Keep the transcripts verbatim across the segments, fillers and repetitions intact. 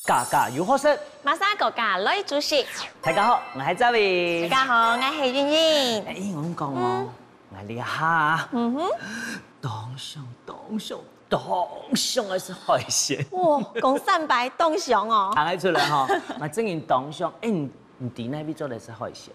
家家有好食。Masa哥哥來煮食。大家好，𠊎係Zavi。大家好，𠊎係Ying Ying。哎，𠊎講哦，嗯。𠊎這下啊，嗯哼。當想、當想、當想愛食海鮮。哇，講三擺當想哦。行得出來吼，𠊎真經當想。哎，你，你在哪位做得食海鮮？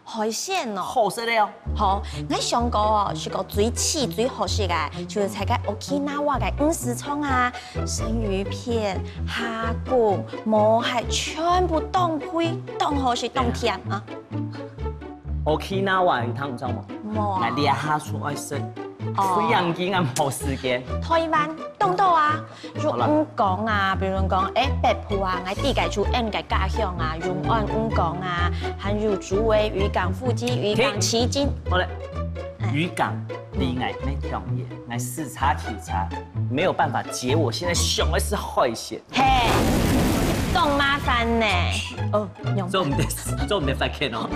海鮮哦。好食个哦。好，𠊎想講哦，食過最趣、最好食个，就係在該Okinawa个魚市場啊，生魚片、蝦公、毛蟹，全部當貴、當好食、當甜啊。Okinawa有聽著無？無啊。𠊎這下就愛食，哦。非常緊，𠊎無時間。台灣 當多啊，有漁港啊，比如講，哎，北埔啊，𠊎知个就𫣆个家鄉啊，永安漁港啊，還有竹圍漁港、富基漁港、停。旗津。好了，哎。漁港離𠊎乜當遠，𠊎駛車、騎車，沒有辦法接我現在想愛食海鮮。嘿，當麻煩呢。哦，用做毋得，做毋得發現哦。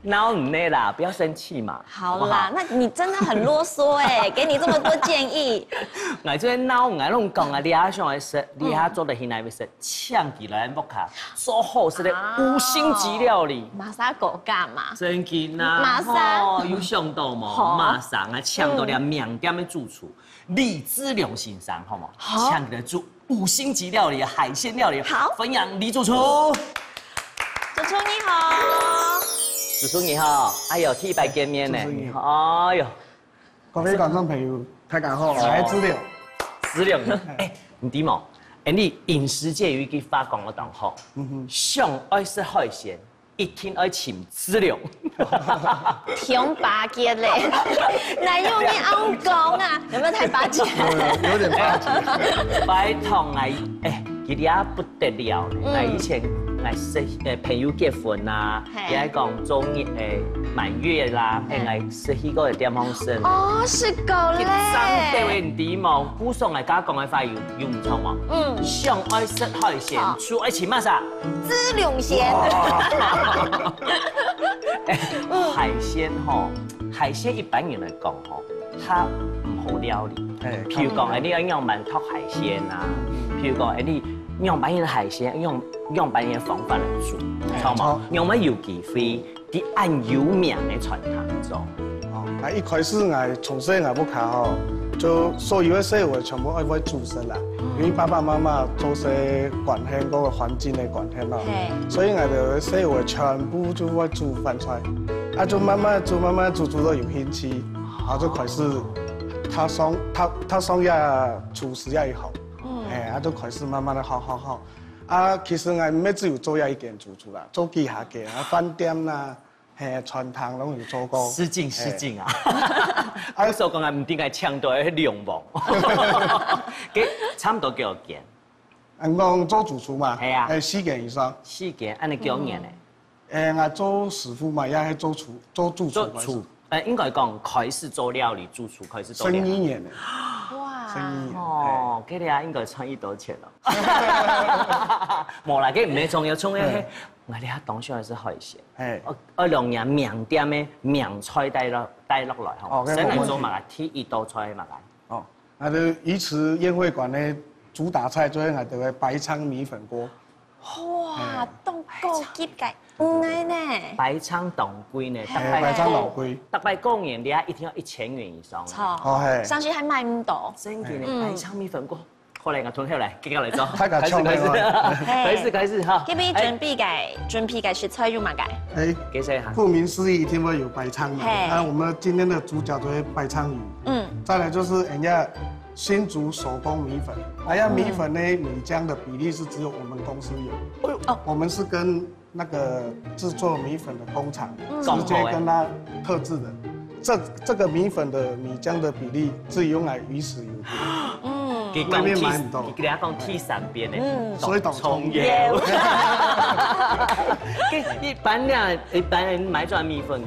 鬧你啦，不要生氣嘛，好啦，好不好？那你真的很囉嗦哎，給你這麼多建議。𠊎就係鬧你，𠊎攏講啊，你還想愛食，你還做得去哪位食？請佢來屋下做好食个五星級料理。馬上狗幹嘛？真經啊，馬上。哦，有想到無？好。馬上啊，請到了名店个主廚李志良先生，好無？好。請佢來煮 五星級料理、海鮮料理。好。歡迎李主廚。主廚你好。主廚你好，哎喲，第一擺見面呢。主廚你好。哎喲。各位觀眾朋友，大家好，我係志良。志良，哎，你知無？哎，你飲食界有一句話講得當好，嗯哼。想愛食海鮮， 一定愛尋志良。挺巴結嘞，哪有你恁講啊？有沒有太巴結？呃，有點巴結。拜託啊，哎，佢這不得了呢。嗯。𠊎以前𠊎識，呃，朋友結婚啊，嘿。佢還講做，呃，滿月啦，嘿。哎，𠊎識去過个地方食。哦，係个咧。佢正對位你知無？故所𠊎剛剛講个話有，有毋著無？嗯。想愛食海鮮，好。就愛尋麼儕？ 志良先。哇。哎，嗯。海鮮吼，海鮮一般人來講吼，佢毋好料理。哎，譬如講，看不出來。哎，你愛仰般擇海鮮啊？譬如講，哎，你仰般个海鮮，用仰般个方法來煮，哎，著無？著。仰般有機會，在恁有名个餐廳做。哦，啊，一開始𠊎從細𠊎屋下吼，就所有个細人全部愛會煮食啦。 因為爸爸媽媽做事關係，該個環境个關係咯，嘿。所以𠊎兜細人全部就會煮飯菜，啊，就慢慢煮，慢慢煮，煮到有興趣，然後就開始踏上，踏，踏上這廚師這一行，嗯。哎，啊，就開始慢慢个學，學，學。啊，其實𠊎毋係只有做這一間主廚啦，做幾下間啊，飯店啦， 嘿，餐廳攏有做過。失敬，嘿。失敬啊。啊，所以講啊，毋知𠊎請到个龍王。該差毋多幾多間？恁講做主廚嘛，係啊。哎，四間以上。四間，恁樣幾多年咧？嗯。哎，𠊎做師傅嘛，也係做廚，做主廚開始。做廚，呃，應該講開始做料理，主廚開始做料理。十二年咧。哇。十二年，哦，嘿。該你啊，應該賺已多錢了。無啦，該毋係重要，重要係，嗯。𠊎這下當想个係海鮮。 嘿。哦，哦，兩樣名店个名菜帶落，帶落來吼。哦，該先來做麼个？第一道菜係麼个？哦，𠊎兜魚池宴會館个主打菜就係𠊎兜个白鯧米粉鍋。哇，嘿。當高級个，嗯，哎呢。白鯧當貴呢，嘿，逐擺，白鯧當貴。逐擺過年你啊一定要一千元以上啊。著。哦，嘿。上去還買毋到。真个呢，嗯。白鯧米粉鍋。 好來，𠊎同學來，繼續來做。大家開始，開始。嘿。開始，開始，哈。這邊準備个，哎。準備个食材有麼个？哎，介紹一下。顧名思義，一定會有白鯧嘛。嘿。啊，我們今天的主角就係白鯧魚。嗯。再來就是人家新竹手工米粉，哎呀，嗯。米粉呢，米漿的比例是只有我們公司有。哎喲。哦。我們是跟 那個製作米粉的工廠，嗯。直接跟他特製的。這，這個米粉的米漿的比例，只有𠊎魚池有。嗯。佢講第，外面買毋到。佢，佢講第三遍呢。嗯。所以當重要。重要。一般人，一般人買出來米粉，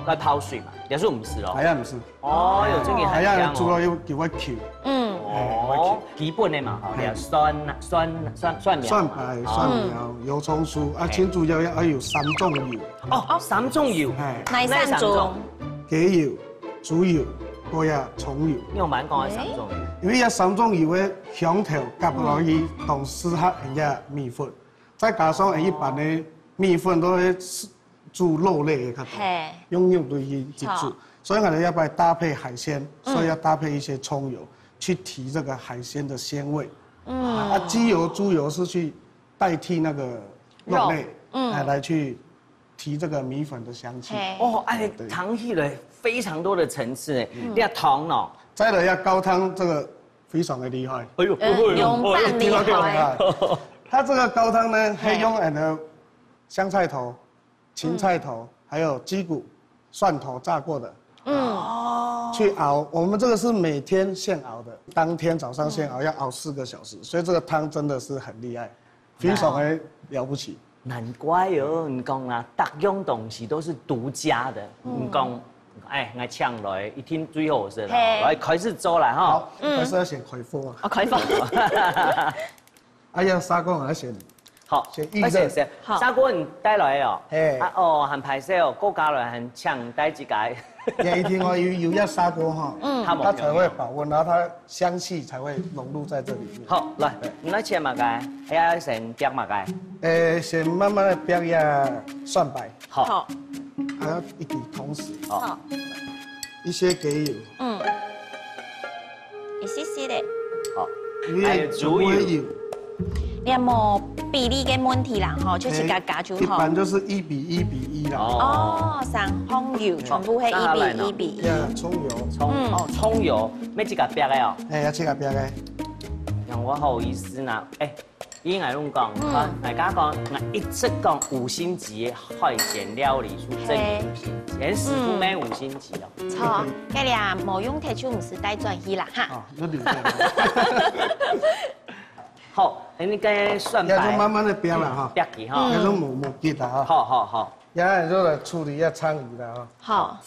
愛泡水嘛，也係毋係咯？哎呀，毋係。 哦，有這個含量哦。哎呀，煮了又給我Q。嗯。哦，基本个嘛，吼，嘿。你要蒜啊，蒜，蒜，蒜苗嘛。蒜白、蒜苗、嗯。油蔥酥，啊，嘿。最主要愛，愛有三種油。哦，三種油。嘿。哪三種？哪三種？雞油、豬油，還有蔥油。你有蠻講个三種油。因為這三種油个香頭夾落去，當適合人家米粉，再加上一般个米粉都係煮肉類个較多，嘿用肉類去去煮好，所以可能要不然搭配海鲜，所以要搭配一些葱油去提這個海鮮的鮮味。啊，雞油、豬油是去代替那個肉類，肉嗯來來去提這個米粉的香氣。嘿哦，哎，湯起來非常多的層次哎，你看湯哦，再來要高湯，這個非常的厲害。哎呦，嗯，用半厉害。它這個高湯呢，可以用俺的香菜頭、芹菜頭，還有雞骨、蒜頭炸過的，嗯，去熬。我們這個是每天現熬的，當天早上現熬，要熬四個小時，所以這個湯真的是很厲害，非常的了不起。難怪哦，你講啊，各樣東西都是獨家的，你講，哎，來搶來，一定最好食了，嘿來開始做了哈好。，還是要先開火啊。哦，開放。哎呀，砂鍋還要先好，先預熱先先，好砂鍋你帶來哦，嘿啊哦，還歹勢哦，過家來還搶帶幾個，也一定要有有壓砂鍋哈，嗯它它才會保溫，然後它香氣才會融入在這裡面。好，來，你來切麼个？哎呀，先夾麼个？誒，先慢慢的煸一下蒜白，好，好，還要一滴同時好好，一些給油，嗯，一息息的。好，因為還有豬油全部會有。你無比例个問題啦，吼，就自家加就好一般。就是一比一比一啦。哦，三項油全部係一比一比一。呀，蔥油，蔥哦，蔥油，乜自家煸个哦。哎，要自家煸个。讓我好意思呢，哎，應該用講，嗯哈，大家講，我一直講五星級海鮮料理，係真的五星級，連師傅乜五星級哦。錯，該你啊，無用忒就毋使帶轉去啦哈。哦，有點對。好，哎，你該蒜也就慢白慢的煸了哈，煸起哈。也就無無急了哈。好好好，然後就來處理一下鯧魚了哈。好，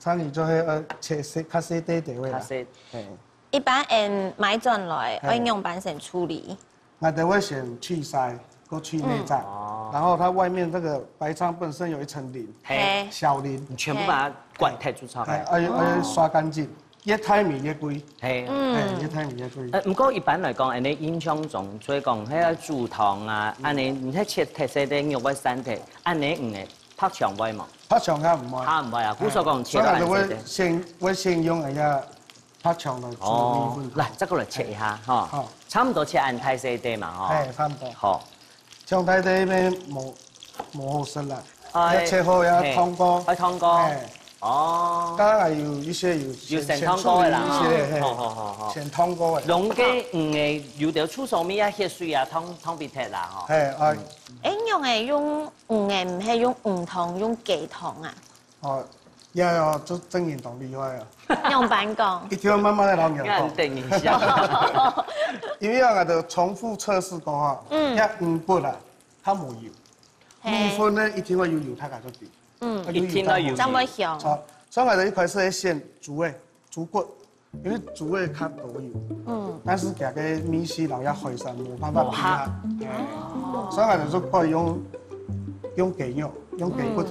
鯧魚就係呃切細，較細塊塊个啦。較細。嘿，一般人買轉來，嘿愛仰般先處理？那等會先去鰓，過去內臟，哦然後它外面這個白鯧本身有一層鱗，嘿，小鱗，你全部把它灌太粗糙哎，了。哎哎刷乾淨，越大尾越貴，嘿，哎，越大尾越貴。呃，毋過一般來講，恁呢印象中，所以講，迄个豬腸啊，恁呢，你係切忒細个肉會散忒，恁呢，嗯，白腸會無？白腸佢毋會，佢毋會啊，故所講切到恁細个所以就會。先會先用一下白腸來煮米粉。來，再過來切一下哈，好，差毋多切恁大細个嘛哈。哎，差毋多。好，像大細个無無好食啦，哎要切好要燙過，嘿愛燙過。哎，哦，當然有一些有有先燙過个啦，先處理一些，嘿好好好好。先燙過个，龍雞魚个有條豬手尾啊，血水啊，燙燙必忒啦吼。哎啊，哎，用个用魚个，毋係用魚湯，用雞湯啊？哦，也有就真正當厲害啊！用板講，一定要慢慢的老牛你看，等一下，因為啊，就重複測試過哈，嗯，要魚骨啊，它無油，嘿米粉呢一定要有油，它才會底，嗯，它有油一定要有它無正會香。好，所以我就一開始會選豬个，豬骨，因為豬个較多油，嗯，但是佢个米絲摎這海產無辦法比它無合。哎所以我就說過用用雞肉，用雞骨頭，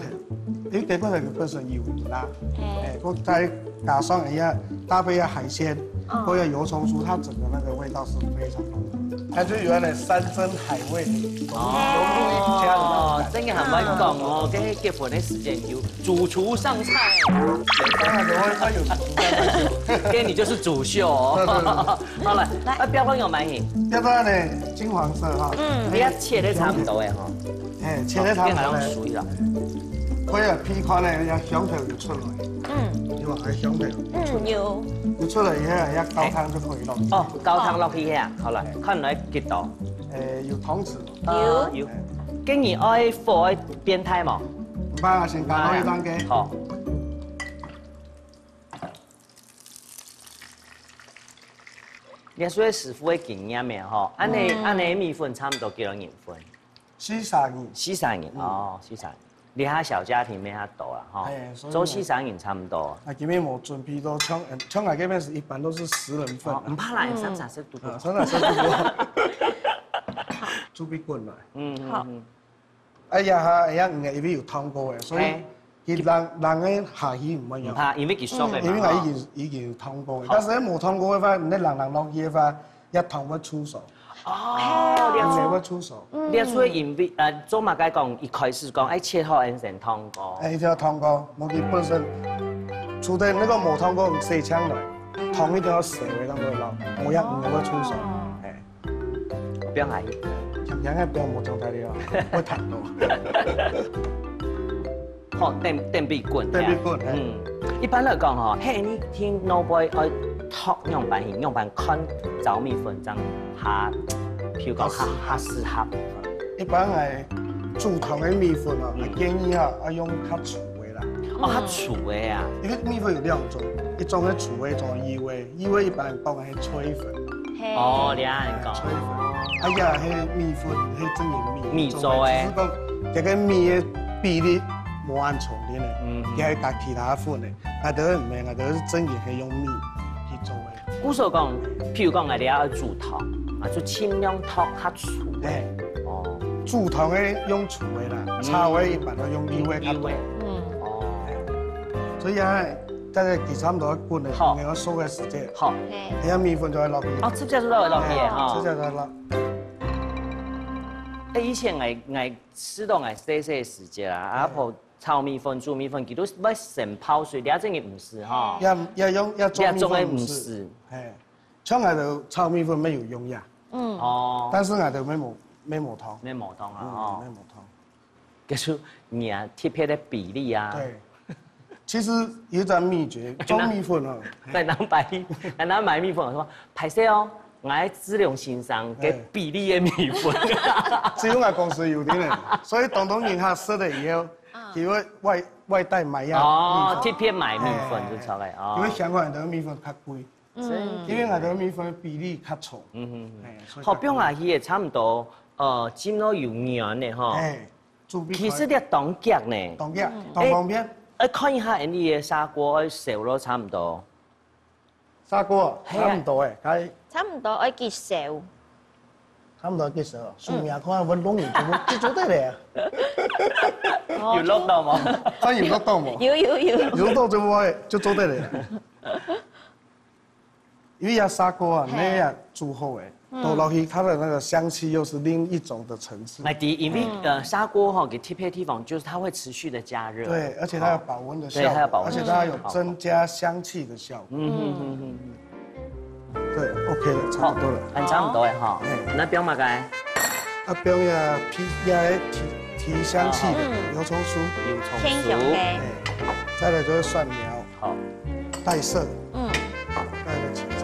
因為雞骨頭佢本身有油啦，嘿哎，過再加上一下搭配一下海鮮，嗯或者油蔥酥，它整個那個味道是非常豐富的。它就有那個山珍海味融入一家的那種哦感，覺。真个還會講哦，跟結婚个時間有主廚上菜，當然我會有主廚在那邊。跟你就是主秀哦。對對對對。好了，來那標準有蠻行，要不然呢，金黃色哈，嗯你要切得差不多哎哈，哎，切得差不多用呢，水了。可以啊，皮款呢，要香頭有出來，嗯有啊，還香頭，嗯，有，有出來以後要高湯就可以了。哦，高湯落去遐，好了，看來幾多？哎，有湯匙，有，跟你愛火愛變大無？毋怕啊，先加多一張雞。好。你係師傅个經驗个吼，恁呢恁呢米粉差不多幾多人份？四十人，四十人哦，四十人。你下小家庭乜較多啦吼哎，所以做四十人差不多。啊，今天我準備都像像我這邊是一般都是十人份哦，啊毋，怕啦，三十歲都啊，真的是不多。豬皮滾來，嗯好嗯哎呀哈，哎呀，你因為有燙過个，所以嘿佢冷，冷个下去毋會樣。毋怕，因為佢熟个嘛，因為𠊎已經，吼。已經燙過个，好。但是無燙過个話，你冷冷落去个話，也燙會臭手。哦，了解。也會臭手。嗯。了解，因為，呃，做麼个講，一開始講，愛切好，先燙過。哎，一定要燙過，無佢本身，除非那個無燙過，洗淨來，燙一定要洗个，讓佢老，無樣，毋會臭手。哦。哎。 放下去。強強个放無放大力哦，會彈到。好，等，等佢滾，等佢滾，嘿。嗯，一般來講吼，嘿，你聽老輩愛擇仰般去，仰般看炒米粉正較，譬如講較，較適合。一般來煮湯个米粉哦，嗯。建議啊，愛用較粗个啦。哦，較粗个啊。因為米粉有兩種，一種係粗个，一種係幼个。幼个一般講个係炊粉。 嘿。哦，你恁樣講。炊粉。哎呀，迄米粉，迄正經米，米做个。只是講，這个米个比例無恁重點个，嗯。佢係加其他粉个。𠊎兜毋係，𠊎兜係正經係用米去做个。故所講，譬如講，𠊎兜愛煮湯，啊，就盡量擇較粗个。哎。哦。煮湯个用粗个啦，嗯。炒个一般都用幼个較多。幼个。嗯。哦。哎。所以啊， 大概佢差不多滾个，好。你要收个時間，好。嘿。等下米粉就會落去。哦，直接就落，落去个，哎，吼。直接就落。哎，以前𠊎，𠊎試著𠊎細細个時節啦，阿婆炒米粉、煮米粉，佢都會先泡水，這正經毋係吼。也，也用，也做米粉毋係。這種个毋係。嘿，像𠊎兜炒米粉沒有用呀。嗯。哦。但是𠊎兜沒無，沒無湯。沒無湯啊，嗯，哦。沒無湯。 就是你啊，特別个比例啊。對，其實有一種秘訣，做米粉哦。該拿擺，該拿擺米粉，𠊎講，歹勢哦，𠊎愛志良先生个比例个米粉。只有𠊎公司有个呢，所以當多人客食了以後，佢會外，外帶買呀。哦，特別買米粉就出來哦。因為香港人的米粉較貴。 嗯。因為𠊎兜米粉比例較重。嗯哼哼。哎，所以較貴。好，放下去也差不多，呃，浸到有軟个吼。哎，煮米粉。其實這當遽呢。當遽，嗯。當方便。哎，看一下，你个砂鍋愛燒到差不多。砂鍋，嘿啊。差不多哎，該差不多愛幾燒？ 差不多幾時哦？數命看分弄你做，就做得了。有錄到無？看有錄到無？有，有，有。有錄到就會，就做得了。因為這砂鍋啊，嘿。你也煮好欸，嗯。倒落去，它的那個香氣又是另一種的層次。來，第一，因為，嗯。呃，砂鍋吼，有特別的地方就是它會持續的加熱。對，而且它有保溫的效果，哦。對，它有保溫的效果。而且它有增加香氣的效果。嗯，嗯，嗯，嗯，嗯。 對，OK了，差不多了。好，恁差不多了吼。哎。該放麼个？啊，放呀，提，呀，提，提香氣的，嗯。油蔥酥。油蔥酥。香香的。哎，再來就是蒜苗。好。帶色。嗯。再來就芹菜。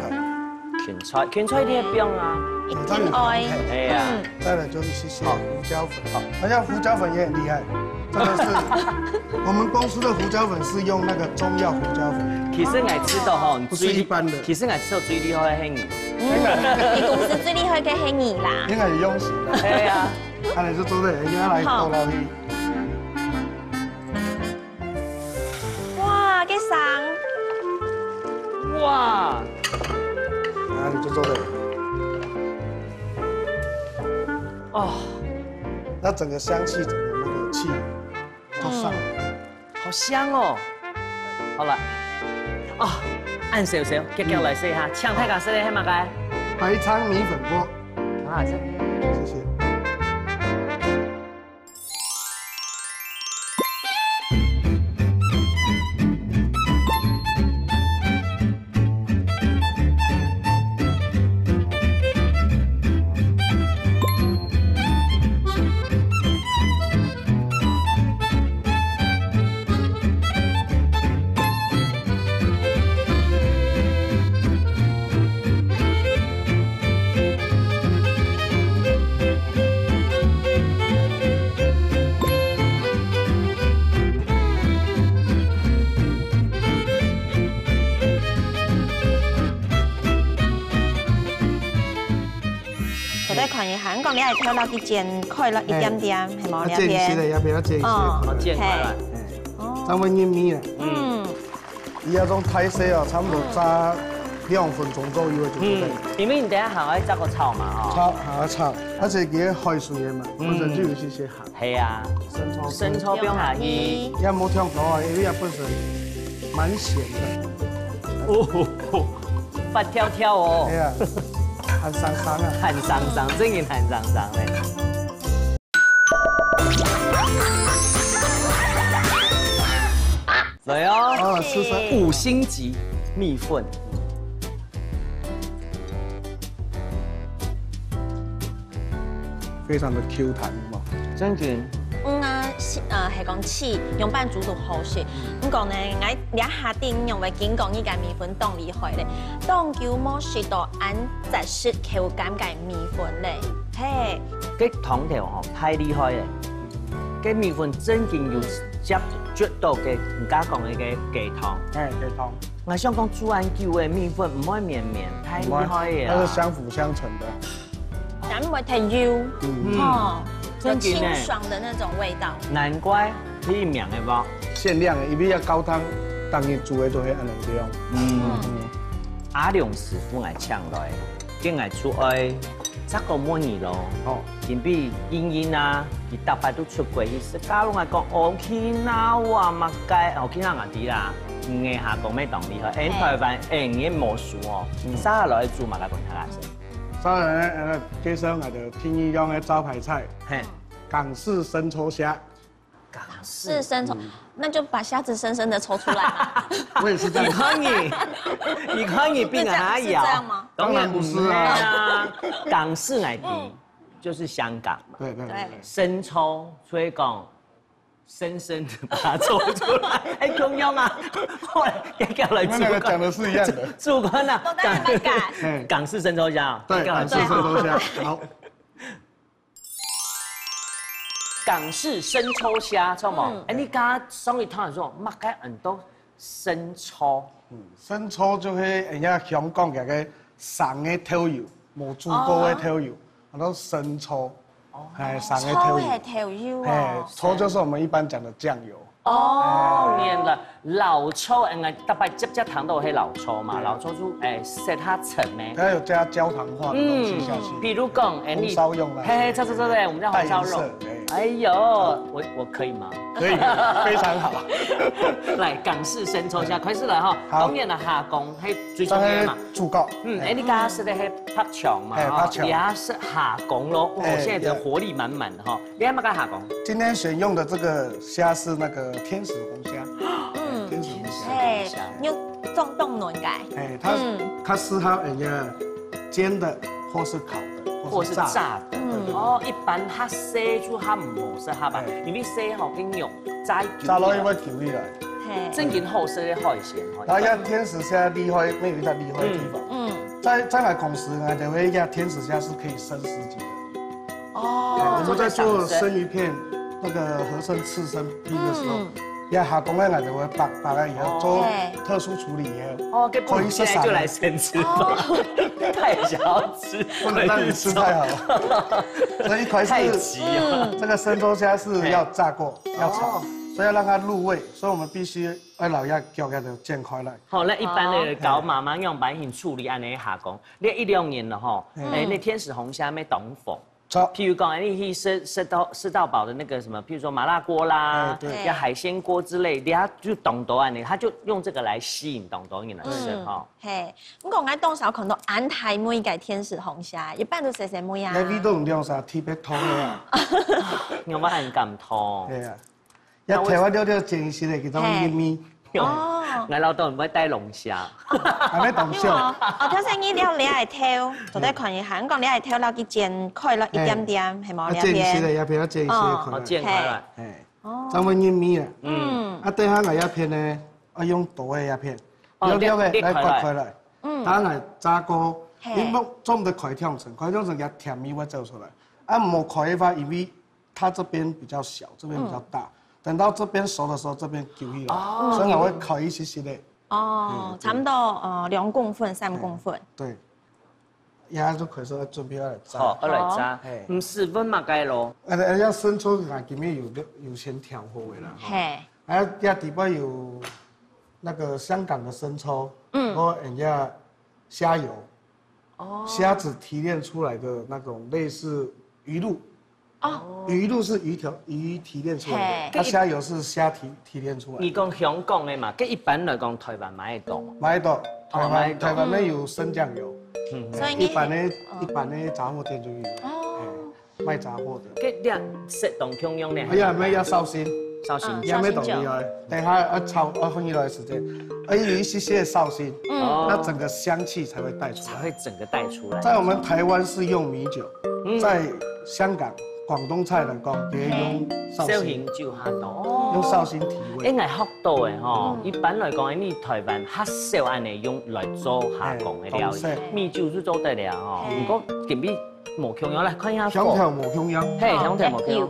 芹菜，芹菜你也放啊。一定愛。哎呀。嗯。再來就是一些胡椒粉。好。好像胡椒粉也很厲害。 這個是我們公司的胡椒粉是用那個中藥胡椒粉，其實𠊎知道吼，你最厲，不是一般的。其實𠊎知道最厲害个係你。嗯，你公司最厲害个係你啦。應該有用心的。對啊。恁樣就做得，應該來倒落去。哇，該香。哇。啊，你就做得。哦。那整個香氣，整個那個氣 做得。嗯，好香哦。好了，哦，恁燒燒，遽遽來試一下，請大家食个係麼个？白鯧米粉鍋。啊，謝謝。做得看一下，你講你愛調落去煎開了一點點，係無？啊，煎一息个，要不要煎一息？哦，好，煎開來。哎，哦。這樣會入味啊。嗯。佢這種大細哦，差不多炸兩分鐘左右就做得。嗯，因為你等下還愛再過炒嘛，吼。炒，還要炒，而且佢个海水个嘛，本身就有一些鹹。係啊，生抽，生抽放下去，也無忒多啊，因為佢本身蠻鹹的。哦，發跳跳哦哎，呀，很酸酸啊。很酸酸，真的很酸酸嘞。來哦，啊，是酸。五星級米粉。非常的Q彈嘛。正經。嗯啊，係呃，係講試，用粄煮都好食。毋過呢，𠊎這下定用會經過你个米粉當厲害咧，當久無食到恁扎實口感个米粉咧。嘿，該湯頭吼，太厲害了。該米粉正經有接觸到个，你剛剛講个該雞湯。哎，雞湯。我想講煮恁久个米粉毋會綿綿，太厲害了。它是相輔相成的。然後會忒油，嗯，哦，有正經呢清爽的那種味道。難怪第一名个吧。限量的，因為要高湯，當然煮的都會恁樣用。嗯，嗯，阿良師傅𠊎請來，跟𠊎出愛，這個問你咯。好，因為英英啊，佢逐擺都出國去食，假如𠊎講Okinawa麼个，Okinawa知啦，你下講咩當厲害，哎，台灣哎，你也無輸哦，嗯接下來煮麼个分大家食？當然呢，呃，介紹我的天一用的招牌菜，嘿，港式生抽蝦。港是生抽，那就把蝦子生生的抽出來嘛。我也是這樣。你可以，你可以變个哪是這樣嗎？當然不是啊對啊，港式來比，就是香港嘛。對對對對對。生抽，所以講生生的把它抽出來，哎，共樣啊，後來也叫來你們兩個講的是一樣的。主觀啊，都在那邊改。哎，港式生抽蝦，對，你幹嘛港式生抽蝦。好，港式生抽蝦，知道嗎？哎，你剛剛上一趟的時候，麼个很多生抽，嗯，生抽就係人家香港个个生个豆油，無煮過个豆油，叫做生抽。哎，生个豆油。抽个豆油哎哦，。抽就是我們一般講的醬油。哦，原來老抽，哎，逐擺接接談到係老抽嘛，對老抽就哎，食下沉呢。它有加焦糖化的東西下去。比如講，哎，你紅燒肉啦嘿，對對對對，我們叫紅燒肉帶顏色。哎哎呦，我我可以嗎？可以，非常好。來，港式生抽蝦，開始來哈。好當然了，蝦公係最重要嘛大概。煮夠。嗯，哎，你剛剛食个係白腸嘛，哈，哎白腸你還食蝦公咯，哇，哎現在的活力滿滿的哈。你還有沒有蝦公？今天選用的這個蝦是那個天使紅蝦，嗯，天使紅蝦。哎，用凍凍軟个。哎，它嗯它適合人家煎的，或是烤的，或是炸的。對對對。哦，一般較細就較毋好食，係吧？哎因為細吼，跟肉炸久了，炸到一會久起來。嘿，正經好食个海鮮吼。然後這天使蝦厲害，沒有一個厲害的地方。嗯，在在來講時呢，這位這天使蝦是可以生食級的。哎，我哦，們在做生魚片那個河參刺身拼的時候，嗯也下工个，我就會把把它以後做哎特殊處理以後，哦，跟不起來就來生吃吧，太想要吃，不能讓你吃太好。所以一開始太急啊。這個生抽蝦是要炸過，要炒哦，所以要讓它入味，所以我們必須愛老要叫它的煎開來。好，那一般的搞媽媽用白型處理按呢下工，你一兩年了吼，哎，那天使紅蝦沒懂否？好，譬如講，你去吃吃到吃到飽的那個什麼，譬如說麻辣鍋啦哎，對要海鮮鍋之類，人家就懂得按呢，他就用這個來吸引懂得你來吃哈。嘿，毋過𠊎當少看到恁大尾个天使紅蝦，一般都細細尾啊。那味道有兩儕特別通的啊，你有沒有很感動？對啊，要調味料要煎一些的，給它們入味。哦，𠊎老豆毋會帶龍蝦，還沒懂笑。哦，頭先你了這个頭，做得看一下，你講這个頭落去煎開了一點點，係無？要煎一些的，要不要煎一些哦可能？哦，煎開來，哎，哦，這樣會入味啊。嗯，嗯啊，等下𠊎這片呢，要用刀个這片，哦用料个來裂裂開來刮開來。嗯等下來炸鍋，嘿你莫做毋得開兩層，開兩層佢甜味會走出來。啊，無開的話，因為它這邊比較小，這邊比較大。等到這邊熟的時候，這邊揪起來，哦所以我會開一些些的。哦，差不多呃兩公分、三公分。對，然後就開始準備要來炸。好，要來炸嘿，毋使問麼个咯。啊，要生抽，𠊎今日有有先調好的啦。吼。嘿，還有這底背有那個香港的生抽，嗯，然後人家蝦油，哦，蝦子提煉出来的那种类似鱼露。哦，鱼露是鱼头鱼提炼出来的，嘿，啊，虾油是虾提提炼出来的。你讲香港的嘛，跟一般来讲台湾买得到吗？买得到，台湾，哦，买得到。台湾那有生酱油，嗯，所以你一般的，哦，一般的杂货店就有。哦。哎，卖杂货的。跟两色当共样呢。哎呀，没有要绍兴，绍兴，嗯，也没懂厉害。绍兴酒。等一下要炒，要放一段时间，而有一些些绍兴，嗯，哦，那整个香气才会带出来。才会整个带出来。在我们台湾是用米酒，嗯，在香港广东菜来讲，也用绍兴，绍兴酒哈多。用绍兴提味。哎，我学到的吼，嗯，一般来讲，你台湾较少安尼用来做下讲的料理，哎，懂事。米酒是做得了吼，哎，不过今日 无共样，来看一下火。香调无共样。嘿，哦，香调无共样。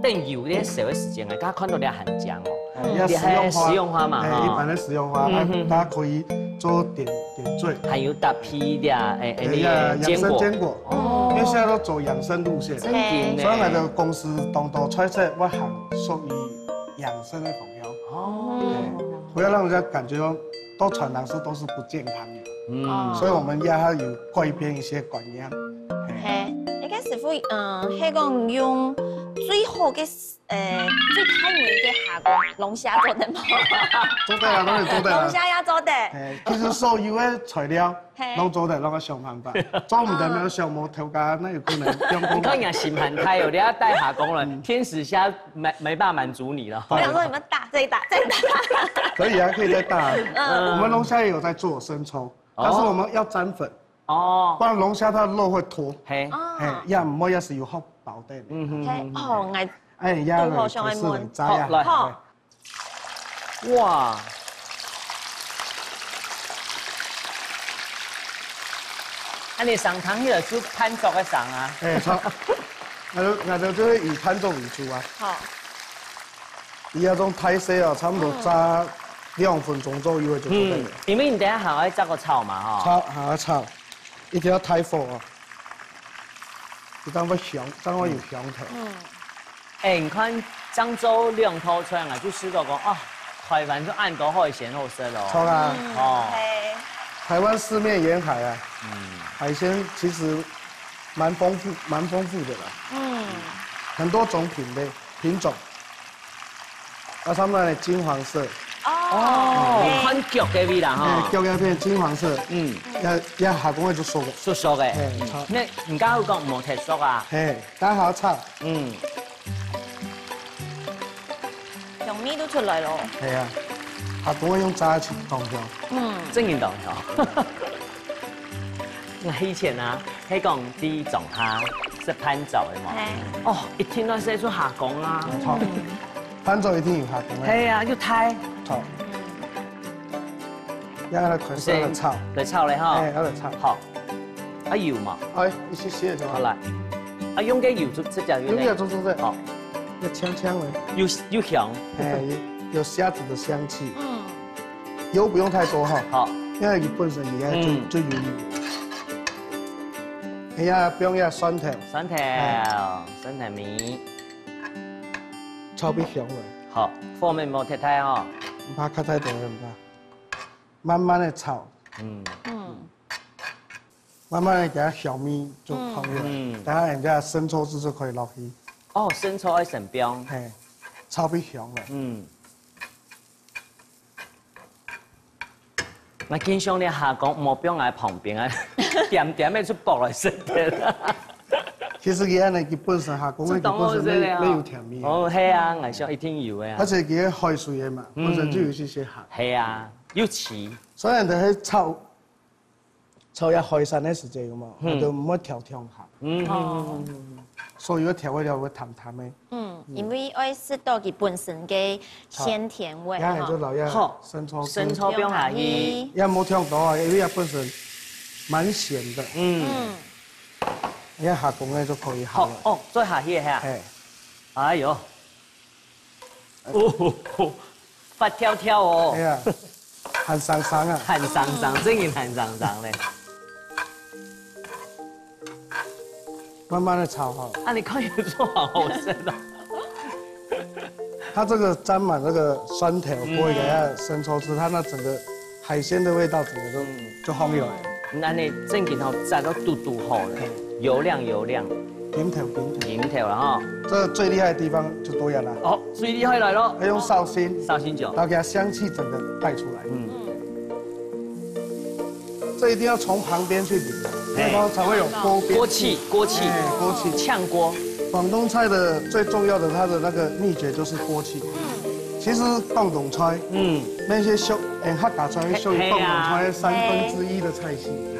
等油咧烧个时间啊，大家看到咧很香哦。哎，要食用花。你还食用花嘛，哎，哈。一般的食用花，啊，嗯，嗯，嗯。大家可以做点，点缀。还有搭配的，哎，哎，哎呀，那个坚果。养生坚果。哦。因为现在都走养生路线，真的呢。所以我们的公司当多菜色，我很属于养生的方向。哦。哎，不要让人家感觉说，都传糖是都是不健康的。 嗯。所以我们也要有改变一些观念。嘿。嘿，一个师傅，嗯，係讲用最好个，呃，最大味个下锅，龙虾做得吗？做得啊，当然做得啊。龙虾也做得。哎，其实所有的材料，嘿，都做得，让我想办法。做毋得，没有想无头家，那有可能用你看人家心很开哦，人家带下工了，嗯，天使虾没，没办法满足你了。我想说你们大，再大，再大。可以啊，可以再大啊。嗯。我们龙虾也有在做生抽， 但是我们要沾粉，哦，不然龙虾它的肉会脱。嘿。哦。嘿，也毋好也是有好薄的。嗯哼。嘿，哦，𠊎哎，也都好想愛問。開始來炸呀。好，來。好。哇！啊，你上湯去了，就盤桌个上啊。哎，好。那就，那就，就會以盤桌為主啊。好。 你要用大細哦，差不多炸兩分鐘左右就做得了。嗯，因為你等一下還愛再个炒嘛，吼。炒，還要炒，一定要大火哦。你這樣會香，這樣會有香頭。嗯。哎，你看，漳州兩道菜啊，就試到講，啊，台灣就恁多海鮮好食咯。錯啦。嗯，哦。嘿。台灣四面沿海啊，嗯。海鮮其實蠻豐富，蠻豐富的啦。嗯。很多種品類，品種。 啊，上面的金黃色。哦，哦，嘿。看腳个味啦，吼。哎，腳个片金黃色。嗯。也，也下工个就熟个。熟熟个。哎，嗯。好。那你剛剛有講無忒熟啊？嘿，剛好炒。嗯。香味都出來了。係啊，下工个用炸个當香。嗯。正經當香。 𠊎以前啊，係講在莊下食伴奏个嘛。嘿。哦，一定愛食出下工啊。無錯。嗯。伴奏一定有下工个。係啊，又大。好。嗯。要來開始來炒。來炒咧吼。哎，要來炒。好。啊，油嘛。哎，一些些就好。好，來。啊，用个油就直接用个。用个油就，就，就。好。要香香个。又，又香。哎，有，有蝦子的香氣。嗯。 油不用太多哈。好。因為佢本身也就，嗯。就有油。哎呀，放一下蒜頭。蒜頭，哎。蒜頭米。炒畀香了。好，火面莫忒大哦。毋怕忒大个，毋怕。慢慢个炒。嗯。嗯。 慢慢个給它香味就放入來，嗯。等下人家生抽汁就可以落去。哦，生抽愛先放。嘿，炒畀香了。嗯。𠊎經常咧下講，莫放𠊎旁邊啊，點點个就爆來食个。其實佢恁樣，佢本身下講个，佢本身沒，沒有甜味啊。哦，係啊，𠊎想一定有个啊。而且佢个海水个嘛，嗯。本身就有一些些鹹。係啊，又齊。所以人家會炒 炒一下海產个時節有無？嗯。佢就毋會調調鹹。嗯，哦。嗯，嗯，嗯。所以个調味料會淡淡个。嗯，嗯。因為愛食到佢本身个鮮甜味，然後就落一下生抽汁。好，生抽放下去。也無忒多啊，因為佢本身蠻鹹个。嗯。嗯。你看下公个就可以好了。好，哦，再下去个哈。嘿。哎喲。 哦，發跳跳哦。哎呀，鹹生生啊。鹹生生，正經鹹生生咧。慢慢个炒哈。啊，你看有做好好吃哦。它這個沾滿那個蒜頭，嗯。過一個要生抽汁，它那整個海鮮的味道整個都，嗯。就放入來。恁呢正經吼，炸到嘟嘟好了，油亮油亮，平頭平頭。平頭了哈。這最厲害的地方就對了啦。哦，最厲害來了。要用紹興，紹興酒，然後給它香氣整個帶出來。嗯，這一定要從旁邊去淋，嘿，這樣才會有鍋邊氣。鍋氣，鍋氣，哎，鍋氣。嗆鍋。廣東菜的最重要的，它的那個秘訣就是鍋氣。其實廣東菜，嗯，那些屬，哎，客家菜屬於廣東菜三分之一的菜系。嗯。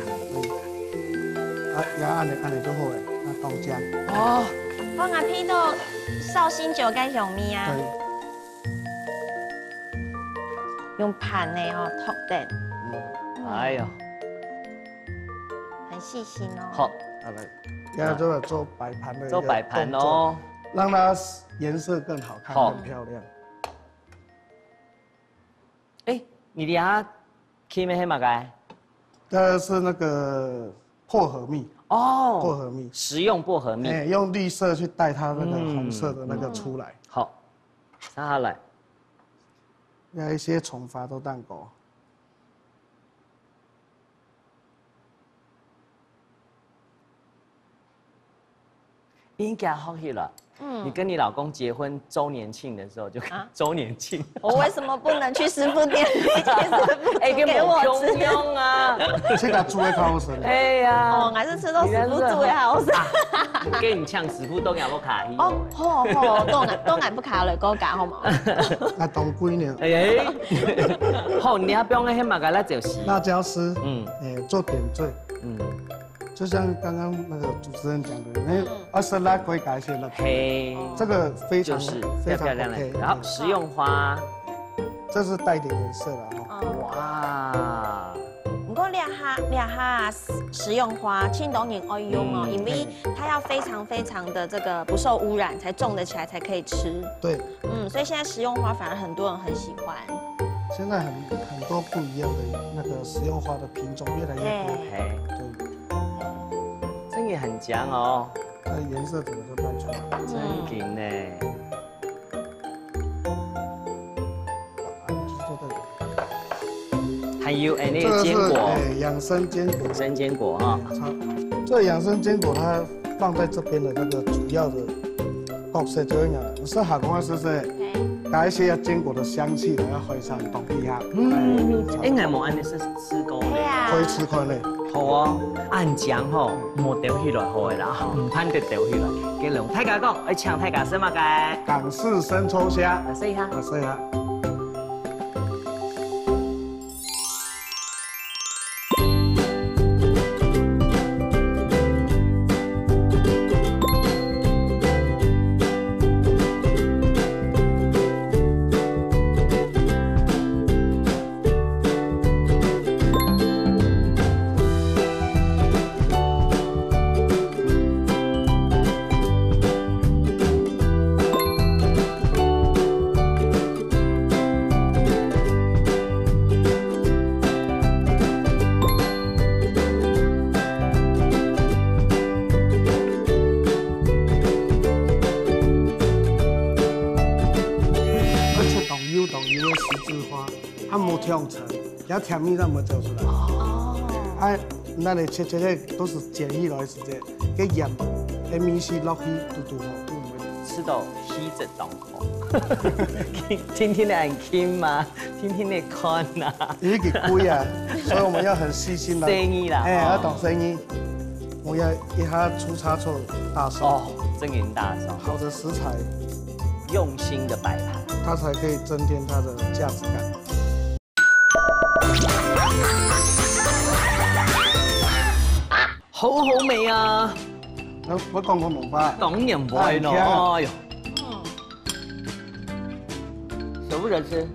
啊，也恁呢，恁呢就好了，啊，豆漿。哦，我阿鼻到紹興酒該香味啊。對。用盤呢哦，托等。嗯。哎喲，很細心哦。好，啊來，要做做擺盤的一個動作，做擺盤哦，讓它顏色更好看、好，更漂亮。 哎，你這下沁个係麼个？這是那個薄荷蜜。哦，薄荷蜜。食用薄荷蜜。哎，用綠色去帶它那個紅色的那個出來。嗯。好，接下來。要一些蟲伐豆蛋糕。 應該學起來。嗯。你跟你老公結婚週年慶的時候就，啊？週年慶。我為什麼不能去師傅店裡請師傅煮給我吃？哎，跟某共樣啊。自家煮个較好食。哎呀。哦，還是吃到師傅煮个好食。你看這，啊，跟你嗆師傅都養不卡。哦，好，好，都愛，都愛不卡了，給我講好嗎？啊，當貴呢。哎，好，你要不用那些馬嘎辣椒絲。辣椒絲，嗯。哎，做點綴。嗯。 就像剛剛那個主持人講的，那，嗯，愛食辣可以加一些辣椒。嘿。這個非常，就是非常漂亮的。OK。然後食用花。這是帶點顏色了哈。哦。哇。毋過這下，這下食用花，盡多人愛用哦，嗯，因為，嘿，它要非常非常的這個不受污染，才種得起來，才可以吃。對。嗯，所以現在食用花反而很多人很喜歡。現在很，很多不一樣的那個食用花的品種越來越多。嘿。嘿。對。 真的很強哦。它的顏色整個就帶出來。真緊呢。啊，就是做這個。還有，哎，那個堅果。這個是，哎，養生堅果。養生堅果哈。哎，它，這個養生堅果它放在這邊的那個主要的角色就會講，是下講个是不是？嘿。加一些堅果的香氣，然後回上東西哈。嗯，哎，哎，𠊎無恁樣試，試過呢。對啊。可以試看呢。 好哦，恁樣吼，莫丟起來好个啦，毋盼得丟起來。該龍大家講，愛請大家食麼个？港式生抽蝦。來試一下。來試一下。愛切當幼當幼个十字花。 啊，無忒長，佢甜味正無走出來。哦。啊，那你切切切都係煎起來个時節，該鹽、該味緒落去，堵堵好。吃到氣質當好。天天的很輕嘛，天天的看啊。因為佢貴啊，所以我們要很細心來。細膩啦，哎，哦。要懂細膩。我要一下粗差錯大手。哦，真的大手。好的食材，用心的擺盤。它才可以增添它的價值感。 好好味啊！我，我講過無法。當然毋會咯，哎，你看。哎喲。嗯。捨不得吃。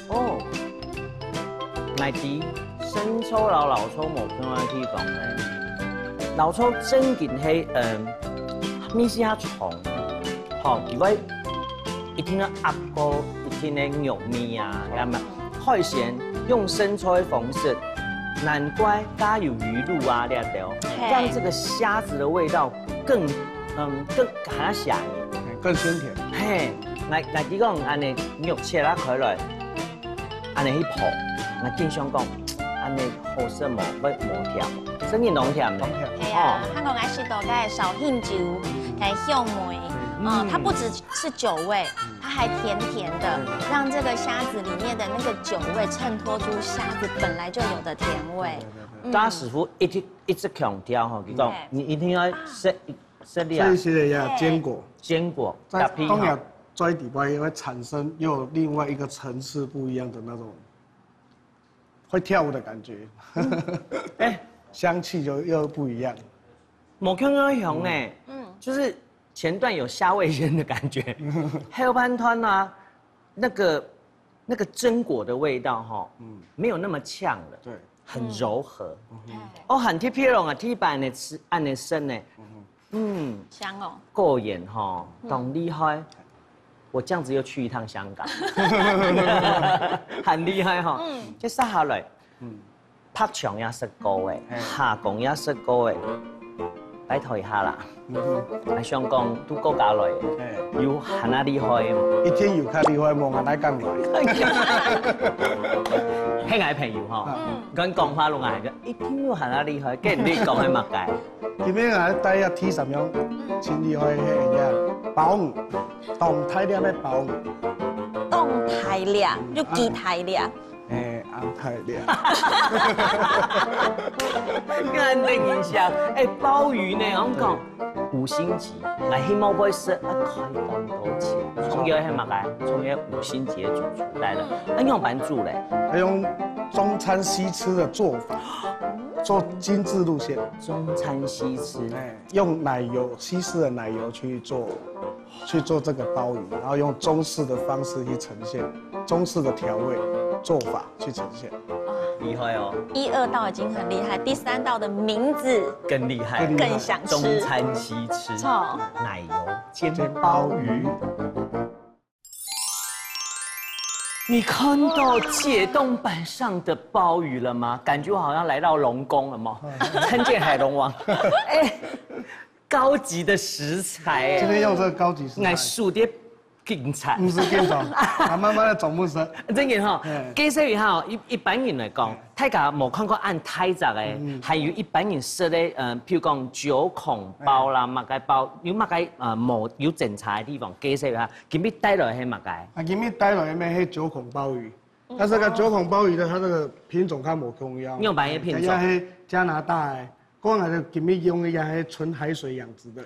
哦，𠊎知生抽摎老抽無共樣个地方咧。老抽正經係，嗯，味緒較重，吼，佢會 一定愛壓過一定个肉味啊，係嘛？海鮮用生抽个方式，難怪加有魚露啊這兜，嘿。讓這個蝦子的味道更，嗯，更，還要香。哎，更鮮甜。嘿，來，來，你講恁樣肉切啊開來，恁樣去烰，𠊎緊想講，恁樣好食無？會無甜？真个當甜呢。當甜。係啊，哦。還講𠊎食到該紹興酒，該香味，嗯，它不只是酒味，它還甜甜的，讓這個蝦子裡面的那個酒味襯托出蝦子本來就有的甜味。嗯。家師傅一直一直強調吼，佢講，嗯。你一定要食一食這啊，這一些的呀，對。堅果，堅果，再搭配吼。當然，在底部也會產生又有另外一個層次不一樣的那種 會跳舞的感覺，哎，香氣就又不一樣。無共樣个香呢，嗯，就是前段有蝦味先的感覺，後半段啊，那個那個堅果的味道哈，嗯，沒有那麼嗆了，對，很柔和。嗯，哦，很特別哦，啊，第一擺恁樣食，恁樣食呢，嗯，香哦。過癮吼，當厲害。我這樣子又去一趟香港，很厲害吼。嗯，接下來，嗯，白牆也食過誒，哎，蝦公也食過誒，拜託一下啦。嗯哼，還想講都國家來誒，哎，有恁樣厲害誒無？一定有較厲害，無恁樣敢來。係𠊎朋友吼，嗯，跟講話攏愛講，一定有恁樣厲害，跟你講係麼个？ 今日𠊎帶一個第三樣，真厲害个，係包魚，當大粒个包魚。當大粒，有幾大粒？哎，恁大粒。看等一下，哎，包魚呢，我講五星級，𠊎希望會食啊，開當多錢。重要係麼个？重要五星級个主廚來了，啊，用板煮嘞。他用中餐西吃的做法，做精緻路線。中餐西吃。哎， 用奶油，西式的奶油去做，去做這個包魚，然後用中式的方式去呈現，中式的調味做法去呈現。厲害哦！一二道已經很厲害，第三道的名字更厲害，更想吃。中餐西吃，錯，奶油煎包魚。煎包魚。 你看到解凍板上的包魚了嗎？感覺好像來到龍宮了嗎？參見海龍王。哎，高級的食材哎。今天用這個高級食材。𠊎手底緊饞。毋使緊張，啊，慢慢仔總分食。真个吼，哎。解釋一下哦，一，一般人來講，哎。 大家無看過恁大隻个，嗯。還有一般人食个，呃，譬如講九孔包啦，哎。麼个包，有麼个，呃，無，有精差个地方，解釋一下。今日帶來係麼个？啊，今日帶來个係九孔鮑魚，但是該九孔鮑魚呢，它這個品種較無共樣。你有買个品種？人家係加拿大个，講來个今日用个也係純海水養殖个，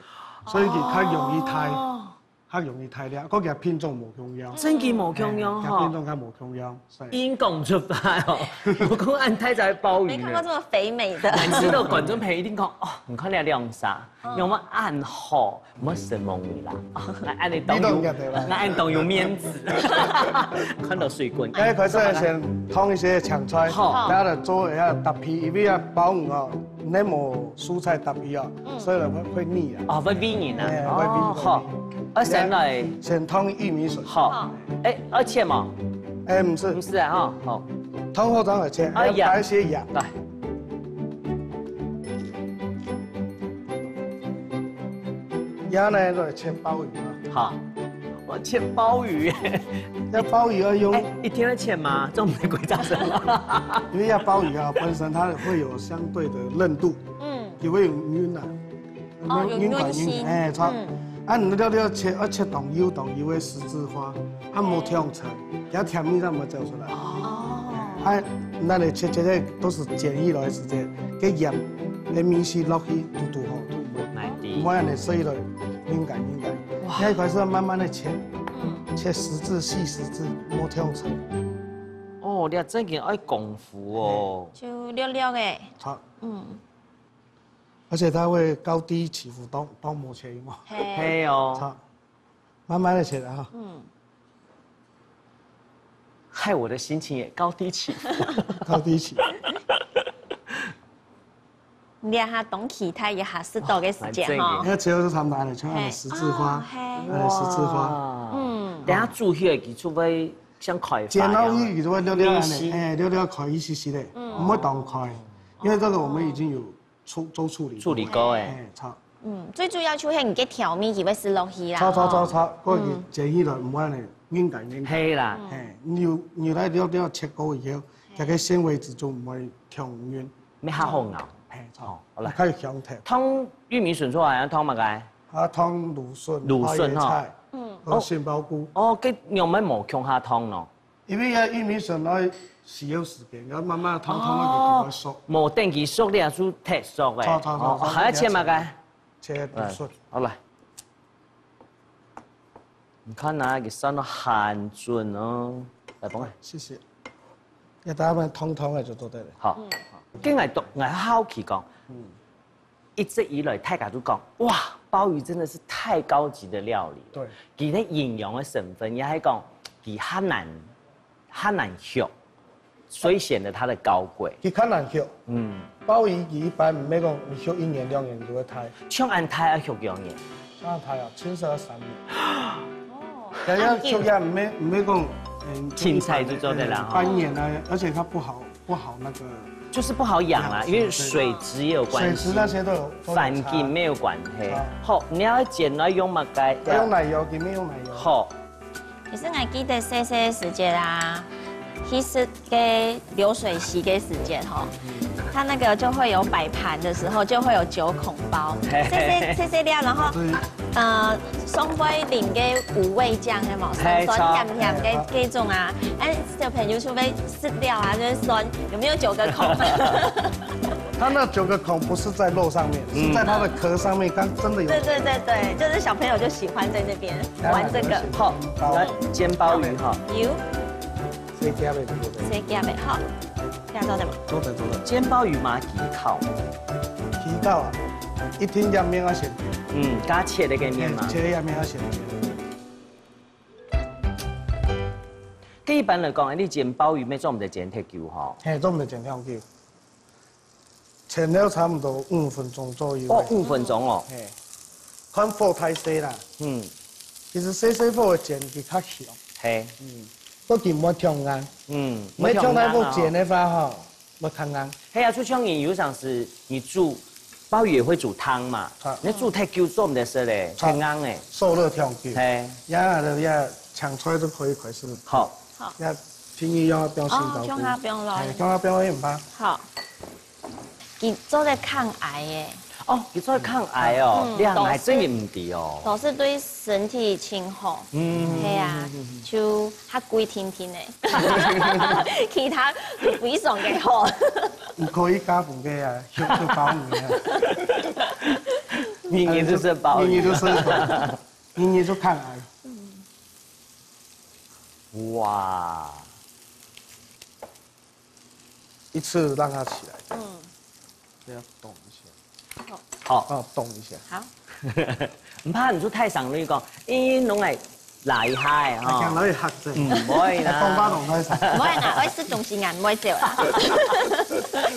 所以佢較容易大。哦。 較容易大粒，个其他品種無共樣。真个無共樣吼。哎，其他品種較無共樣，所以。硬講出來哦，𠊎講恁大隻个鮑魚呢。沒看過這麼肥美的。𠊎知道觀眾朋友一定講，哦，你看這兩儕，嗯。有無恁好？毋好承蒙你啦。哦，𠊎恁樣當有，你當然對吧？𠊎恁樣當有面子。看到水滾。哎，開始先燙一些青菜，好。然後做一下搭配，因為啊，鮑魚哦， 你無蔬菜搭配啊，嗯。所以呢會，會膩啊。哦，會膩人啊。哎，會膩，哦，好。會膩。啊，先來。先燙玉米筍。好。好。哎，愛切嗎？哎，毋使。毋使啊，哈，好。燙好正來切，哎呀。還要帶一些鹽。來。然後呢，來切鮑魚啊。好。 我切鮑魚耶。那鮑魚要用，哎，一定要切嗎？這種玫瑰炸生。因為要鮑魚啊，本身它會有相對的韌度，嗯。也會有韌啊。哦，有韌性。哎，差。嗯。啊，你料理要切，要切當幼當幼个十字花，啊，無忒長，給它甜味才無走出來。哦。啊，那你切切个都是煎起來个時間，給鹽、給米絲落去，堵堵好，堵堵。來的。毋好讓你水落，敏感敏感。 哇。你愛開始慢慢个切，嗯。切十字、細十字，莫忒長。哦，你真个愛功夫哦。就略略个。好。嗯。而且它會高低起伏，當，當無切嘛。嘿。嘿哦。好，慢慢个切啊。嗯。害我的心情也高低起伏。高低起伏。 你這下當期待一下食到个時間吼。哦，蠻正經。那其實是他們的，像那個十字花，嘿。哦，嘿。那個十字花。哇。嗯。等下煮起來，佢就會像開花一樣。煎到佢就會略略按呢，明星。哎，略略開一些些的，嗯。毋會當開，因為這個我們已經有處，做處理過。處理過，哎。哎，好。嗯，最主要就係你个調味佢會食落去啦。炒炒炒炒，吼。過去煎起來毋會呢，軟軟軟。係啦。嘿，牛牛奶料料切過以後，這个纖維質就毋會忒軟。 乜較好咬。嘿，哦，好來。較有香甜。燙玉米筍出來，愛燙麼个？啊，燙蘆筍、蘆筍吼。花椰菜，嗯。還有杏鮑菇。哦，該仰般無共下燙呢？因為啊，玉米筍愛需要時間，要慢慢燙，燙到佢比較熟。哦，無等佢熟了就忒熟了。炒炒炒炒，哦，還愛切麼个？切蘆筍。嗯，好來。 你看啊，佢算到還準哦。來，幫我。謝謝。要大家燙燙个就做得了。好。嗯。跟𠊎都，𠊎好奇講，嗯。一直以來大家都講，哇，鮑魚真的是太高級的料理了。對。佢个營養个成分，也係講佢較難，較難學。 所以顯得它的高貴。佢較難畜。嗯。鮑魚佢一般毋係講你畜一年兩年就會大。像恁大愛畜幾多年？像恁大啊，至少要三年。哦。要要畜也毋係，毋係講，嗯，青菜就做得了哈。半年啊，而且它不好，不好那個。就是不好養啦，養殖，因為水質也有關係，對。水質那些都有，都有差。環境乜有關係。啊。好，你愛煎，愛用麼个？要用奶油，裡面用奶油。好。 其實𠊎記得細細个時節啊，去食該流水席个時節吼，它那個就會有擺盤的時候，就會有九孔鮑。嘿嘿嘿。細細細細粒，然後，呃，上背淋个五味醬，係無？酸酸甜甜个該種啊。哎，小朋友就會食了啊，就會酸，有沒有九個孔？ 它那九個孔不是在肉上面，嗯。是在它的殼上面，它真的有。對對對對，就是小朋友就喜歡在那邊玩這個。好，好。來煎鮑魚哈。有。這樣的對不對？這樣的哈，這樣做得嗎？做得做得。煎鮑魚嘛，幾口？幾口啊？一定要麵要先煎。嗯，加切个該麵嘛。切个麵要先煎。該一般來講，你煎鮑魚乜做毋得煎忒久吼？嘿，做毋得煎忒久。 煎了差不多五分鐘左右。哦，五分鐘哦。嘿，看火大細啦。嗯。其實細細火个煎佢較香。嘿。嗯。不過佢毋會忒硬。嗯，毋會忒硬啊。你忒大火煎个話吼，會較硬。嘿啊，就像你有常時你煮，鮑魚也會煮湯嘛，啊。你煮忒久做毋得食咧，啊。忒硬咧。受熱忒久。嘿。呀，呀，青菜就可以開始。好。好。呀，請你用啊，不用洗哦，燥。用啊，不用了。哎，用啊，不用，也毋怕。好。 佢做得抗癌耶。哦，佢做得抗癌哦，嗯，你還真个毋知哦。都是對身體真好。嗯。係啊，就較貴定定个，其他非常个好。你可以加分个啊，就就包你啊。日日就食鮑魚。日日就食鮑魚，日日就抗癌。哇！ 一次讓它起來。嗯。這樣動一下。好。好。哦，動一下。好。毋怕你就太省力講，因為攏愛拉一下的哈。啊，講到會嚇著。嗯，毋會啦。講話攏愛省。毋會啦，愛食東西啊，毋會走啦。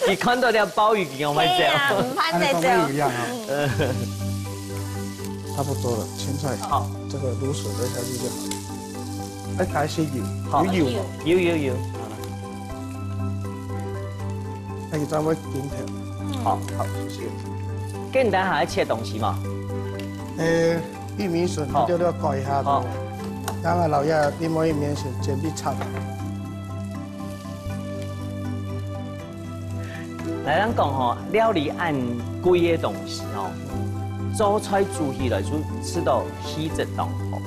你看到了鮑魚，你敢會走？對啊，毋怕你走。跟你講的一樣哈。嗯。差不多了，青菜。好。這個蘆筍再下去就好了。哎，開始有，好。有油嗎？有，有，有。 那你再會緊條。嗯。好，好，謝謝。跟你等下愛切東西嘛？呃，玉米筍，好。你就要搞一下，好。對不對？然後老爺，你莫一面先準備炒。來，咱講吼，料理恁貴个東西吼，做菜煮起來就食到氣質當好。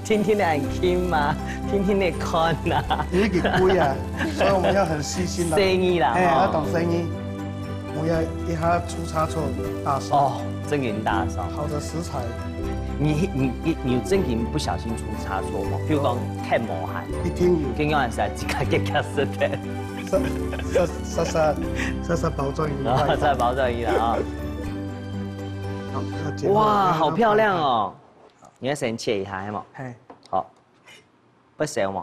定定个恁近嘛，定定个看啊。因為佢貴啊，所以我們要很細心的。生意啦，哎，吼。要懂生意，不要一下出差錯大錯。哦，正經大錯。好的食材。你你你你有正經不小心出差錯無？比如講忒無閒，一定有。跟我係自家結結實的。煞煞煞煞煞保證一下。哦，再保證一下啊。好，要剪哇，好漂亮哦！ 你要先切一下，係無？嘿。好。會燒無？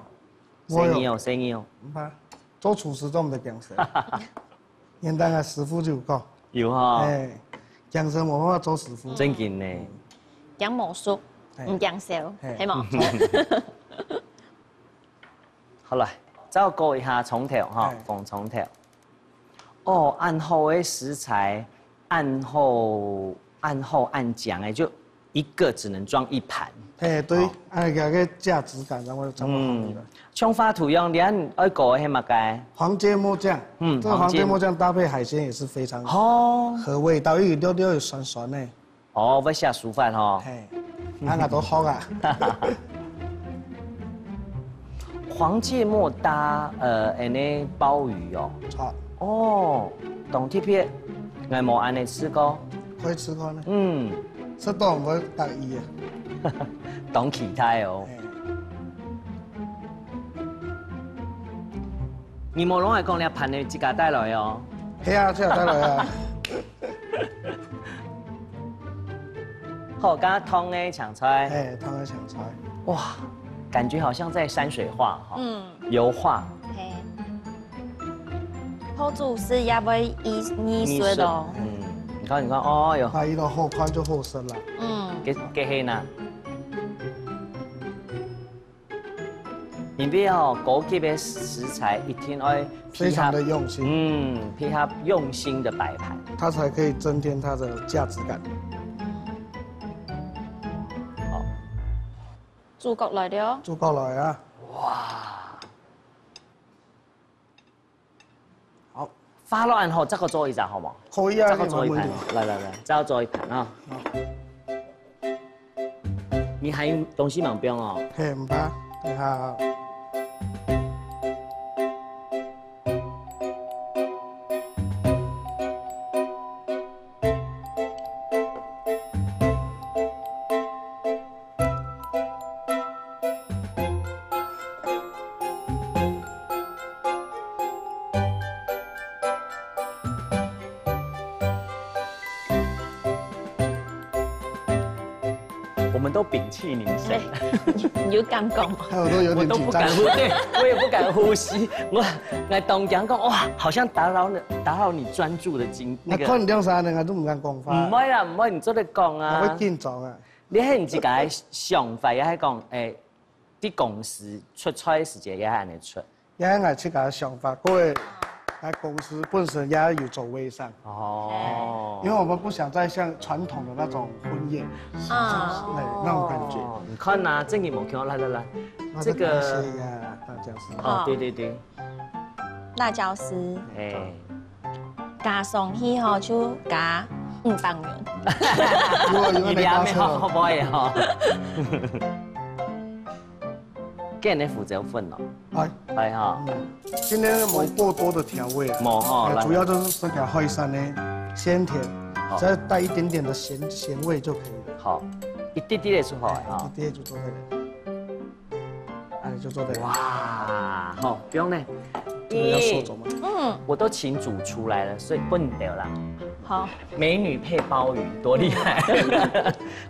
我有。細義哦，細義哦。毋怕，做廚師做毋得驚燒。現在个師傅就有講。有哈。嘿，驚燒無辦法做師傅。正經呢。驚無熟，嘿。毋驚燒，嘿。係無？好來，再過一下蔥頭哈，嘿。放蔥頭。哦，恁好个食材，恁好、恁好、恁靚个，就一個只能裝一盤。嘿，對，哦。恁樣个價值感，然後就裝到後面了。嗯，像畫圖樣，你看愛搞个係麼个？黃芥末醬，嗯，這個黃芥末醬搭配海鮮也是非常哦。合味道，又有溜溜有酸酸的。 哦，會寫書法吼。嘿，啊，𠊎都學啊。黃芥末搭，呃，恁呢鮑魚哦。好。哦，當特別，𠊎無恁呢試過。可以試看呢。嗯。食到毋會得意啊。當期待哦。嘿。你無攏係講這盤个自家帶來哦。係啊，自家帶來啊。 好，剛剛燙个青菜。哎，燙个青菜。哇，感覺好像在山水畫哈，嗯。油畫。嘿。好煮食也會藝，藝術哦。嗯，你看，你看，哦喲。啊，佢都好看就好食啦。嗯。該，該係呢？ 因為哦，高級个食材一定愛配合，非常的用心。嗯，配合用心的擺盤。它才可以增添它的價值感。好。主角來了。主角來啊。哇。 好。花落恁好，再過做一隻好無？可以啊，再過做一盤哦，沒問題。來來來，再過做一盤啊。好。你還有東西吂放哦？嘿，毋怕，你好。 我們都屏氣凝神。哎，你，你有敢講嗎？害我都有點緊張。我都不敢呼，對，我也不敢呼吸。我，我當驚講，哇，好像打擾了，打擾你專注的精，那個。那看你這樣子呢，我都不敢講話。毋會啦，毋會，你做得講啊。我會緊張啊。你係你自家的想法，也係講，哎，在公司出菜个時節也係恁樣出。 也係𠊎自家个想法，各位，𠊎公司本身也有做微商。哦。因為我們不想再像傳統的那種婚宴，啊。哎，那種感覺。哦，你看吶，正經無看到，來來來，那這個，這個是呀，辣椒絲。哦，對對對。辣椒絲。哎。加上去吼，就加五百元。有啊，有啊，你兩個好，好不好也好？今日胡椒粉咯。哎。哎哈。嗯，今天無過多的調味啊。無哈，哎，來。主要就是這個海產的鮮甜，好。只要帶一點點的鹹，鹹味就可以了。好，一滴滴个就好了哈。哎，一滴滴就做得了。哎，就做得了。哇，好，不用了。這個要收走嗎？嗯。我都請主廚來了，所以不能丟啦。好。美女配鮑魚，多厲害！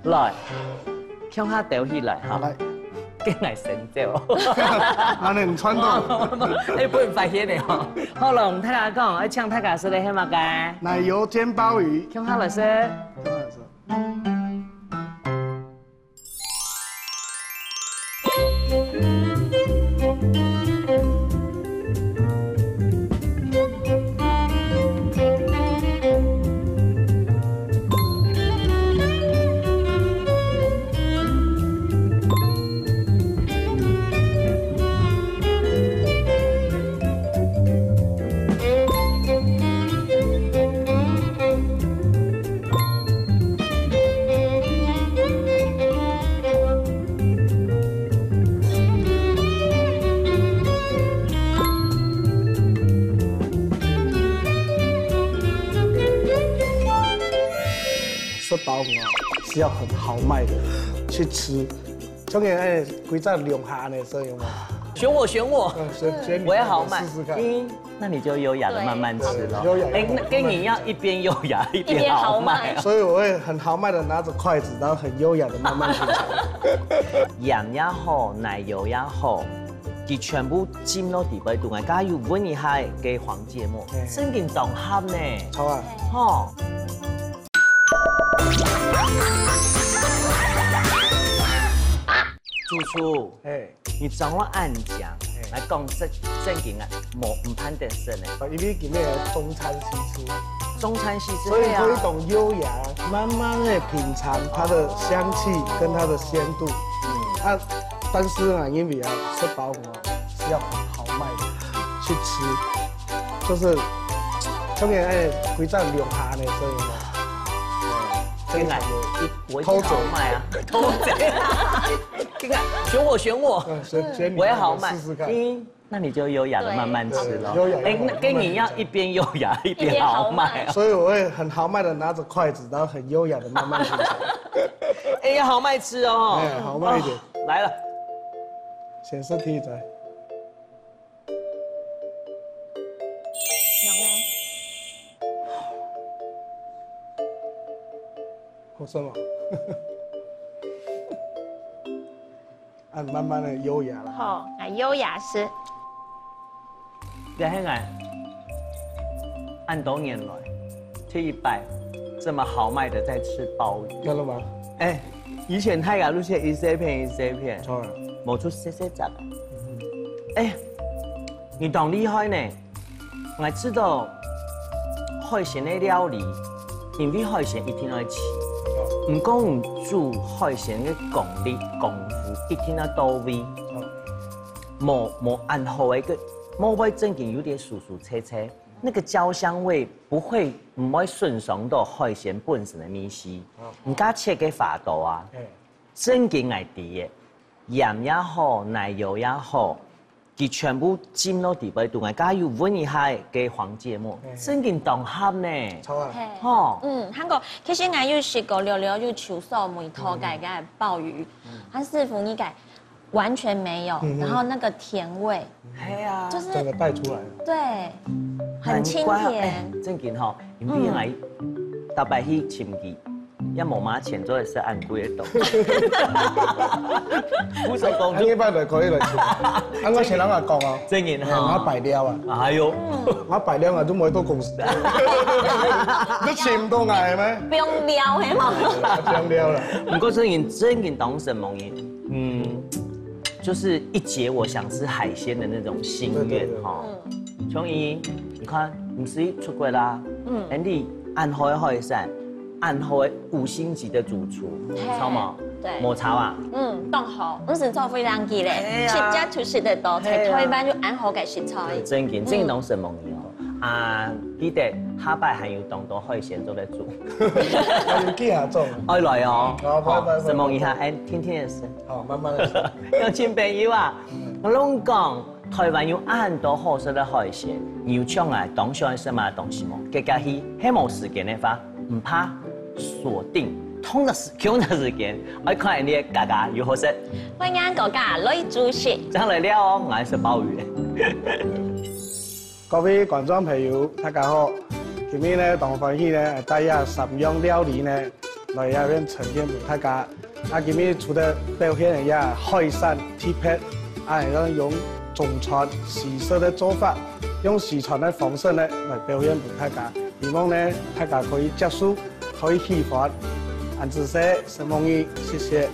來，共下丟起來哈。好，來。 跟來先走。恁樣毋傳統。哎，不能發現的吼。好了，我們大家講，愛請大家食个係麼个？奶油煎鮑魚。共下來食。共下來食。 食鮑魚啊，是要很豪邁的去吃。像你，哎，規隻兩下恁樣食有無？選我，選我。嗯，選，選你，我要豪邁。試試看。嗯，那你就優雅地慢慢吃咯。對。優雅地慢慢吃。哎，那跟你要一邊優雅，一邊豪邁。一邊豪邁。所以我會很豪邁地拿著筷子，然後很優雅地慢慢品嚐。鹽也好，奶油也好，佢全部浸到底背肚啊，加油搵一下个黃芥末，哎。正經當合呢。好啊。吼。 主廚，哎。你裝到恁靚，哎。來講正，正經啊，無，毋盼得食呢。啊，因為今日中餐西廚，中餐系之类啊。所以可以懂优雅，慢慢的品尝它的香气跟它的鲜度。啊，但是呢，因为啊，食包子哦，是要很豪迈的去吃，就是从前哎，回转两下呢，所以呢，真的，我一定要卖啊，偷嘴。你看，选我，选我，嗯，所以所以你我也好卖。试试看。嗯，那你就优雅的慢慢吃咯。对优雅。哎，那跟你一样，一边优雅一边好卖哦。所以我会很豪迈的拿着筷子，然后很优雅的慢慢品尝。哎，要好卖吃哦。哎，豪迈一点。来了，先身体一转。有没？好吃吗？按慢慢的优雅啦。好，来优雅吃。这很难。按多年来，第一摆这么豪迈的在吃包子。真的吗？哎，以前大家都是一些片一些片，当然。某出谢谢赞。哎，你当厉害呢！我知道海鲜的料理，因为海鲜一定要吃。唔讲煮海鲜的功力功夫一定要到位，无无按好个，莫会正经有点酥酥脆脆，那个焦香味不会唔会损伤到海鲜本身的味緒。你家切个法度啊，哎，正经爱知个，盐也好，奶油也好，佢全部浸落底背肚，大家有闻一下个黄芥末，正经当合呢。超啊。嘿，吼嗯，韩国其实俺有食过六六有秋嫂梅头改个鲍鱼，它是福尼改完全没有，然后那个甜味系啊，就是整个带出来了。对，很清难怪甜哎。正经吼，因为来大白去寻佢，也无嘛钱做得食恁贵个东西。不是讲啊，一般就可以来吃。啊，我先人啊讲哦，正经哎，我哈，白了啊，哎呦，我白了啊，都没到公司，你请唔到我咩？不用撩，嘿吗？不用撩了。不过正经正经当神梦人，嗯，就是一解我想吃海鲜的那种心愿哈。琼怡，你看，你是出国啦，嗯，你安徽海鲜，安徽五星级的主厨，嘿知道吗？对没差啊。嗯，当好，毋使坐飞机嘞，哎呀直接就食得到，在台湾就安好个食材。正经，正经当神梦人哦。啊，记得下摆还有当多海鲜做得煮。有几下种。爱来哦，好，拜拜拜拜神梦一下，哎，天天的事。好，慢慢的。有亲朋友啊，我拢讲，台湾有恁多好食的海鲜，你有像啊，当喜欢什么东西无？结果去，还无时间的话，唔怕，锁定，同一时，同一时间，爱看你的家家有好食，欢迎大家来煮食。这样来聊哦，我还是鲍鱼。各位观众朋友，大家好！今日呢，当欢喜呢，带下三样料理呢，来这边呈现给大家。啊，今日除了表现一下海产特别，啊，也用中餐西式的做法，用西餐的方式呢来表现给大家。希望呢，大家可以接受，可以喜欢。恁仔细，承蒙你，谢谢。